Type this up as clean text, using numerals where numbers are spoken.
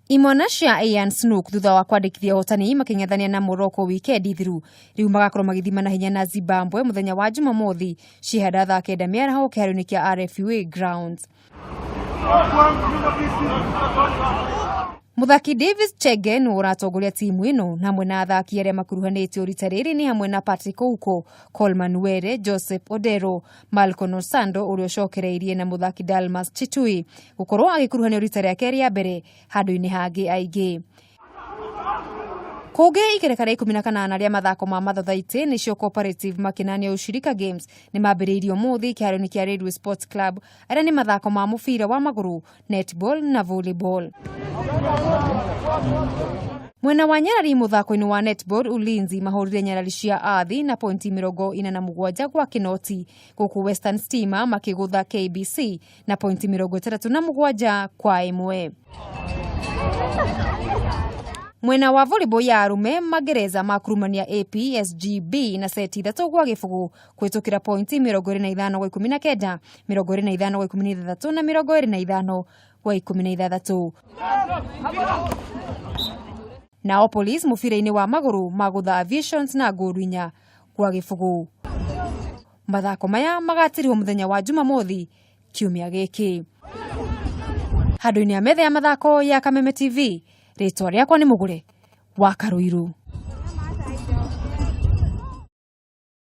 Imwana cia Ian Snook thutha wa kwandĩkithia ũhotani makĩng'ethania na Morocco wikendi thiru rĩu magakorwo magĩthima na hinya na Zimbabwe mũthenya wa Jumamothi cihanda thaa 9 mĩaraho kĩharo-inĩ kĩa RFUA Grounds. Mũthaki Davis Chege nĩwe ũratongoria timu ĩno na hamwe na athaki arĩa makuruhanĩtio rita rĩrĩ nĩ hamwe na Patrick Ouko, Coleman Were, Joseph Odero, Malcolm Osando ũrĩa ũcokereirie na mũthaki Dalmas Chitui gũkorwo agĩkuruhanio rita rĩake rĩa mbere handũ-inĩ hangĩ aingĩ. Kũngĩ ikereka rĩa 18 rĩa mathako ma mathothaitĩ nĩcio Cooperative Makinania Ushirika Games nĩ mambĩrĩirio ũmũthĩ kĩharo-inĩ kĩa Railway Sports Club arĩa nĩ mathako ma mũbira wa magũrũ, netball na volleyball. Mwena wa Nyarari mũthako-inĩ wa netball Ulinzi mahũrire Nyarari cia Athi na pointi 47 gwa kĩnoti gũkũ Western Stima makĩgũtha KBC na pointi 67 kwa 1. Mwena wa volleyball ya arũme magereza makurumania APSGB na seti 3 gwa 0 kũhĩtũkĩra pointi 25 gwa 19, 25 gwa 16 na 25 gwa 16. Nao Police mũbira-inĩ wa magũrũ magũtha Aviations na ngũru 4 gwa 0. Mathako maya magatirwo mũthenya wa Jumamothi kiumia gĩkĩ. Handũ-inĩ ya metha ya mathako ya Kameme TV, rĩtwa rĩakwa nĩ Mũgũre wa Karũirũ.